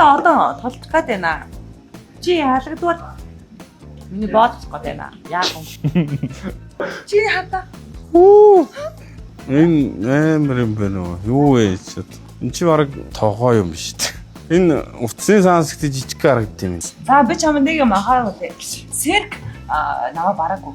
одоо олон толдох гээд байна. Чи ялагдвал миний боолцох гээд байна. Яах вэ? Чи хадаа. Энэ амар юм байна уу? Юу вэ чи? Энэ чи бараг тоогоо юм биш үү? Энэ утасны сансагт жижиг харагдсан юм. За би чамд нэг юм анхаарал үү. Сэрк намаа бараагүй.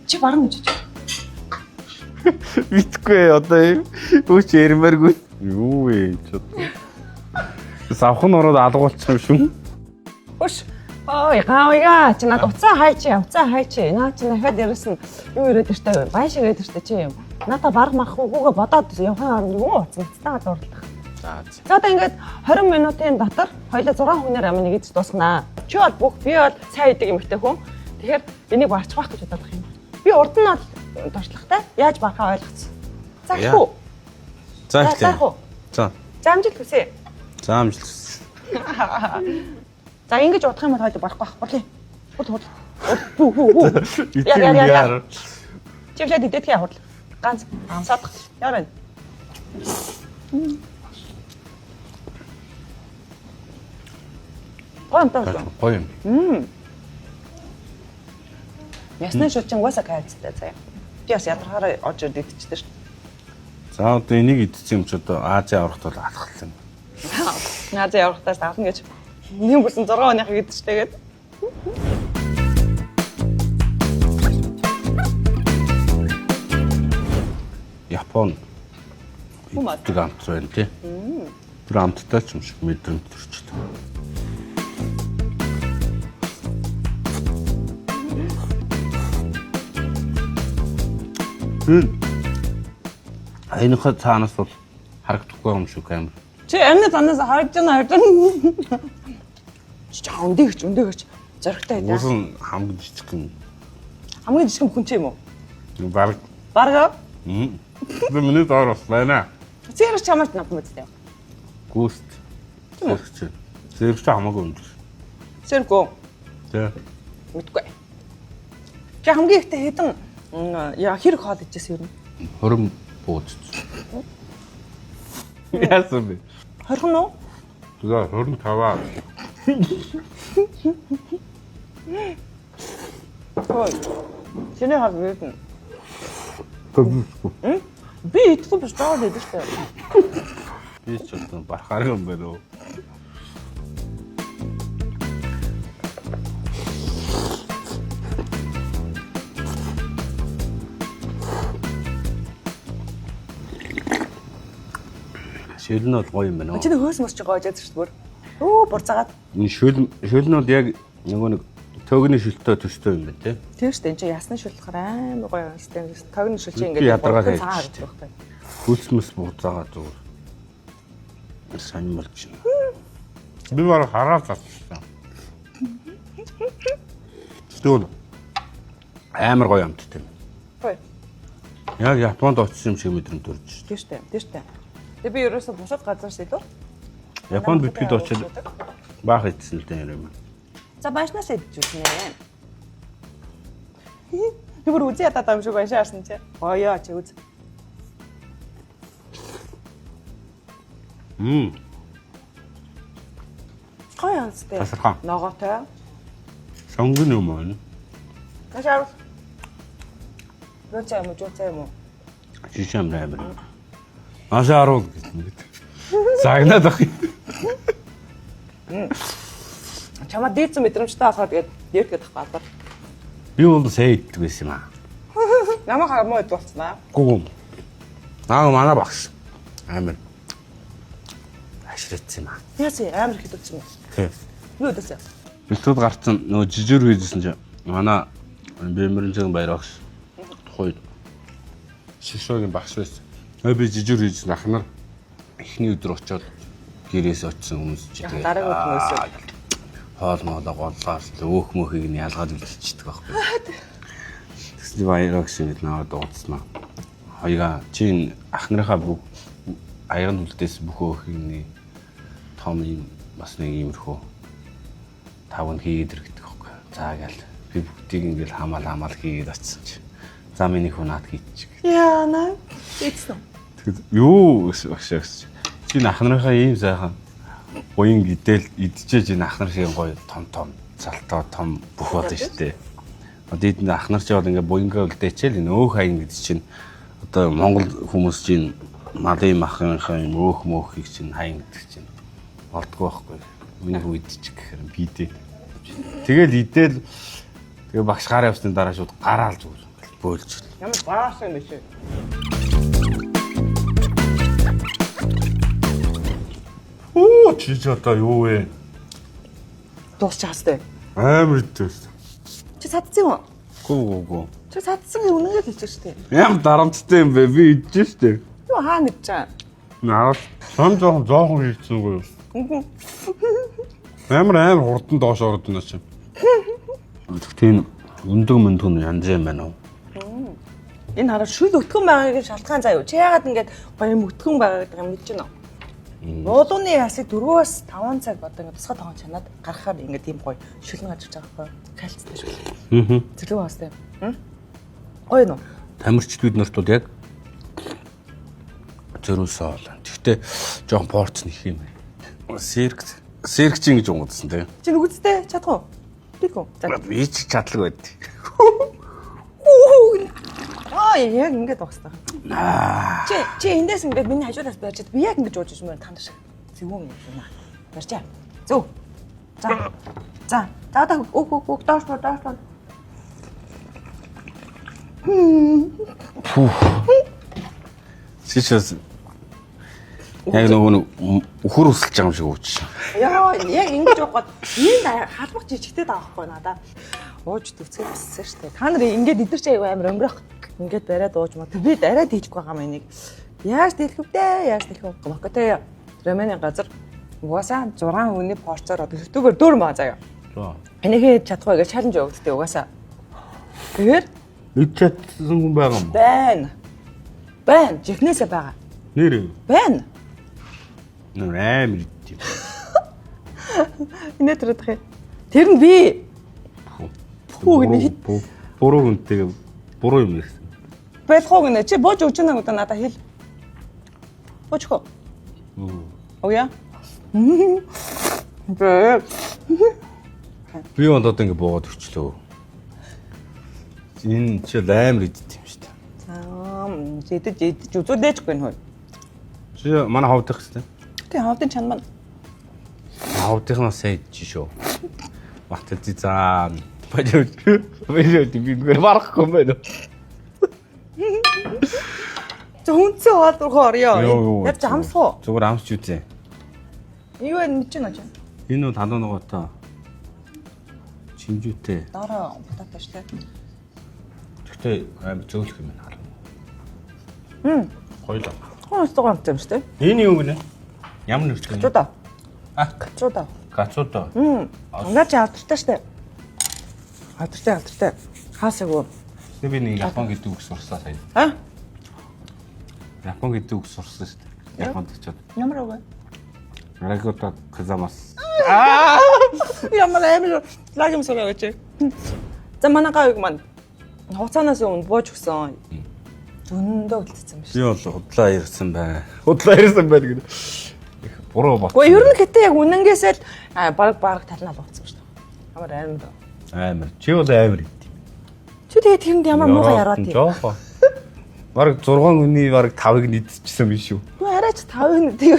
Чи барна гэж бодож. Мэдгүй одоо юм. Юу ч ярмааргүй. Юу вэ чи? Савхан ороод алгуулчих юм шүү. Хөш. Ой, гавья чи над уцаа хайчи, уцаа хайчи. Наа чи дахиад дээрэс нь юу ирээд иртэй вэ? Баян шиг ирээд иртэй чи юм. Надаа барах мах үгүйгээ бодоод явахын оронд юу уцаа уцтаагаа дурлах. За. За одоо ингээд 20 минутын дотор хоёлаа 6 хүнээр амин нэг идэж дуусгана. Чи бол бүх би бол сайн идэг эмэгтэй хүн. Тэгэхээр энийг барчих байх гэж бодох юм. Би урд нь бол туршлагатай яаж барахаа ойлгоцсон. За Яа. хүү. За За ихтэй. хүү. За. За амжилт хүсье. За амжилт хүсье. За ингэж удах юм бол хоёул барахгүй байх. Хурлаа. Хурл хурл. Хүү хүү хүү. Яа, яа, яа, яа. Чивлээд идэх хурл. Ганц амсаадах. Яарай. Гоё юм таа. Гоё юм. Ясны шүлчин угаасаа кальцтай заяа. Би бас ядаргаараа орж ирд идчихдэг шүү. За одоо энийг идсэн юм чи одоо Ази аврахт бол алхалсан. Наа заа явахтаас авна гэж. Нэг бүрсэн 6 оныхыг идчихтэйгээд. Япон Хүмад. иддэг амт байна тий. Тэр амттай ч юм шиг мэдрэмж төрчдөг. Энэ аяныхаа цаанаас бол харагдахгүй юм шиг камер. Чи амны танаас харж байна харж байна. Чи жаа өндөгч өндөгч зоригтой байда. Уусан хамгийн жижиг юм. Хамгийн жижиг хүн чи юм уу? Бараг. Бараг. Би миний доор бас байна. Зэрэг чамаач навд мэдтэй. Гүст. Гүст. Зэрэг чи хамаагүй өндөр. Зэрэггүй. Тэ. Мэдгүй. Чи хамгийн ихтэй хэдэн яа хэрэг хоол ичээсэн юм? 20 бууз. Яасан бэ? 20 уу? Тэгээ 25-аа. Хөөе. Чиний хоол мэднэ. Тэвгүй. Би идэхгүй биш жоо идэв штэ. Би ч одоо барахаар юм байна уу? Шөл нь бол гоё юм байна уу? Чиний хөөс мөс чи гоож яддаг штэ бүр. Өө бурцаагаад. Энэ шөл шөл нь бол яг нөгөө нэг төгний шөлтөө төстэй юм байна тий. Тийм штэ энэ чи ясны шөл болохоор амар гоё юм штэ. Тогны шөл чи Би ингээд ядаргаа бурхан хайж цагаан штэ. харагдах байхгүй. Хөлсмөс буцаагаа зүгээр. Сонирмолж байна. Би бараг хараад татчихсан. Тэгвэл амар гоё амттай юм. Гоё. Яг Японд очсон юм шиг мэдрэмж төрж байна. Тийм штэ. Тийм штэ. Тэгээ би ерөөсө бусад газар илүү. Японд битгэд очиод баах идсэн л дээ юм. За баншнаас идэж үзнэ. Би бүр үзий ядаад байгаа юм шиг баншаа харсан чи. Гоёо чи үз. Мм. Гоё онцтой. Тасархан. Ногоотой. Сонгон юм уу? Маш арав. Жууцаа юм уу? Жууцаа юм уу? Жишээ амар амар. Машаа харуул гэж нэг. Загнаад ах. Чамаа дийцэн мэдрэмжтэй болохоор тэгээд дэрт гэдэг баалдар. Би бол сая иддэг байсан юм аа. Намайг хамуу идэх болсон аа. Гүгүм. Аа манай багш. Амар. Аширцсан юм аа. Яасан амар их идсэн юм. Тий. Юу идсэн? Бэлтгэл гарцсан нөгөө жижигэр хийжсэн чинь манай бэмэрэнцэн баяр багш тухайд шишогийн багш байсан. Тэгээ би жижигэр хийжсэн ах нар эхний өдөр очиод гэрээс очисон хүмүүс чи Яг дараагийн өдөр нь өсөөд. хоол моолоо голлоос л өөх мөхийг нь ялгаад үлдчихдэг байхгүй. Тэгсэн чи баяр багш ингэж наваад дуудсан. Хоёгаа чи энэ ах нарынхаа бүх аяганд үлдээс бүх өөхийг нь том юм бас нэг иймэрхүү тав нь хийгээд иргэдэг байхгүй. За гэл би бүгдийг ингээл хамаал хамаал хийгээд очсон чи. За миний хүн наад хийчих. Яа наа. Идсэн. Тэгэхэд юу гэсэн багш гэсэн чи. Чи ах нарынхаа ийм сайхан Буян идэл идчихэж энэ ах нар шиг гоё том том цалтаа том бүх болно шүү дээ. Одоо эдэн ах нар чи бол ингээ буянгаа үлдээчээл энэ өөх хаян гэдэг чинь одоо Монгол хүмүүс чинь малын махынхаа юм өөх мөөхийг чинь хаян гэдэг чинь болдгоо байхгүй. Миний хүү идчих гэхээр би идээ. Тэгэл идэл тэгээ багш гараа явсны дараа шууд гараал зүгээр ингээл бөөлж. Ямар баасан юм бэ чи? Оо чи ч одоо юу вэ? Дуусчихаас тээ. Амар идсэн. Чи садсан юм уу? Гүү гүү гүү. Чи садсан гэж үнэнгээ хэлж шүү дээ. Ямар дарамттай юм бэ? Би идэж штэ. Юу хаана идэж байгаа? Наас сон жоохон жоохон хийцэнгүй юу? Үгүй. Амар амар хурдан доош ороод байна чи. Тэгтээ энэ өндөг мөндөг нь янз юм байна уу? Энэ хараа шүл өтгөн байгаагийн шалтгаан заа юу? Чи яагаад ингэж гоё юм өтгөн байгаа гэдэг юм мэдэж байна уу? Буулууны ясыг 4-5 цаг одоо ингэ тусгай тоон чанаад гаргахаар ингэ тийм гоё шүлэн гарч ирж байгаа байхгүй юу? Кальцтай шүл. Аа. Зэрлэг бастай. Гоё нөө. Тамирчид бид нарт бол яг зөрүүсэн хоол. Тэгтээ жоохон порц нэх юм байна. Сирк сирк чинь гэж унгадсан тийм. Чи нүгцтэй чадах уу? Бик үү? За. Би ч чадлаг байд. Аа яг ингэж угсдаг. Аа. Чи чи эндээс ингээд миний хажуудаас барьж би яг ингэж ууж ирмээр танд шиг. Зөвүүн юм байна. Барьчаа. Зөв. За. За. За да өг өг өг доош доош доош. Чи ч бас яг нөгөө нэг үхэр усалж байгаа юм шиг ууч. Яа яг ингэж уугаад энд халбах жижигтэй байгаа байхгүй надаа. Ууж дүцгээ биссэн шүү дээ. Та нар ингэж идэрч аягүй амар өнгөрөх. Ингээд бариад ууж маа. Би арай дийлэхгүй байгаа юм энийг. Яаж дийлэх вэ? Яаж дийлэх вэ? Макоте рамены газар угаасаа 6 хүний порцоор одоо ютубер дөрөв маа заяа. За. Энийг чадахгүй гэж чаленж өгдөлтэй угаасаа. Тэгэхээр Нэг чадсан хүн байгаа юм уу? байна. Байна. Жихнээсээ байгаа. Нэр. Байна. Нэр амар идэх юм. Инээ төрөх юм. Тэр нь би. Пүү гэнэ хит. Буруу хүнтэй буруу юм ярьсан. Болох уу гэнэ. Чи бууж өгч байгаа гэдэг надад хэл. Бууж хөө. Оя. Бэ. Би онд одоо ингэ буугаад өчлөө. Энэ чи л амар идэх юм шүү дээ. Аа, идэж идэж үзүүлээчгүй нөхөр. Чи манай ховдох хэвчээ. Тэ хавдын чан маань. Ховдохноо сайн идэж шүү. Баталзи заа. Бажуу. Бажуу би нүгээр барахгүй юм байна. Зө хүнцэн хоол руу орё. Яаж амсах уу? Зүгээр амсч үзье. Юу вэ мэдэж байна чи? Энэ бол халуун ногоотой. Чимжүүтэй. Дараа батата штэ. Тэгтээ амар зөөлөх юм байна халуун. Хм. Гоё л. Хөөс гоё юм штэ. Энэ юу гинэ? Ямар нэртэй? Гачуудаа. А, Гачуудаа. гацуудаа. Хм. Унгаа чи алдартай штэ. Алдартай алдартай. Хаасаагүй. Би нэг Япон гэдэг үг сурсаа сая. А? Япон гэдэг үг сурсан шүү дээ. Японд очиод. Ямар үг вэ? Арагото казамас. Ямар амар лаг юм сураа гэж. За манай гавыг маань хугацаанаас өмнө бууж өгсөн. Зөндөө үлдсэн юм Би шиг. бол худлаа ирсэн байна. Худлаа ирсэн байна гэдэг. Их буруу бат. Гэхдээ ер нь гэтээ яг үнэнгээсээ л баг баг талнаа л утсан шүү дээ. Ямар амар. Амар. Чи бол амар идэв. Чи тэгээд тэрэнд ямар муухай яраад тийм. Жоохоо. Бараг 6 хүний бараг 5-ыг нь идчихсэн биш үү? Юу арайч 5 тийм.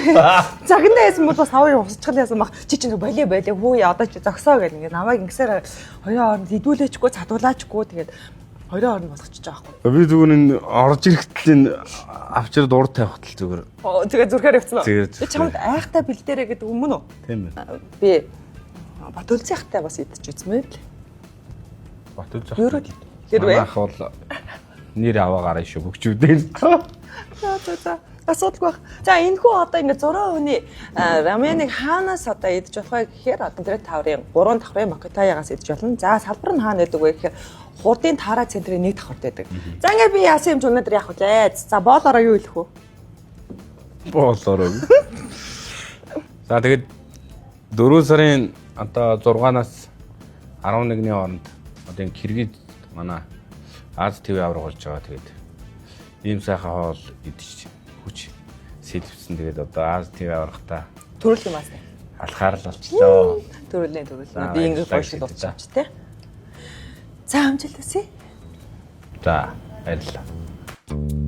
Загнаа яасан бол бас 5-ыг усчихл яасан бах. Чи чинь болио болио хүү яа одоо чи зогсоо гэл ингээд намайг ингэсээр хоёрын хооронд идүүлээчгүй цадуулаачгүй тэгээд хоёрын хооронд болгочихж байгаа байхгүй. Би зүгээр энэ орж ирэхтэл энэ авчирд урд тавихтал зүгээр. Оо тэгээ зүрхээр явцсан уу? Тэгээд Би чамд айхтай бэлдээрэ гэдэг юм уу? Тийм ээ. Би Батүлзийнхтай бас идэж үзсэн байл. Батүлзах. Ерөөл. Хэрвээ. Манайх бол нэр аваа гараа шүү бөгчүүдээ. За за за. Асуудалгүй байх. За энэ хүү одоо ингэ 6 хүний раменыг хаанаас одоо идэж болох вэ гэхээр одоо тэр таврын 3 давхрын Макотаягаас идэж болно. За салбар нь хаана байдаг вэ гэхээр хурдын таараа центрийн нэг давхарт байдаг. За ингээ би яасан юм ч өнөөдөр яах вэ? За боолороо юу хэлэх вэ? Боолороо. За тэгээд 4 сарын одоо 6-наас 11-ний хооронд одоо энэ Киргиз манай Аз ТV авраг болж байгаа. Тэгээд ийм сайхан хоол идэж хүч сэлвсэн. Тэгээд одоо Аз ТV аврагтаа Төрөл юм аа. Алхаар л болчлоо. Төрүүлнэ төрүүлнэ. За, Би ингэ баярлалаа гоё шиг гэж дуудчих тий. За амжилт хүсье. За, баярлалаа.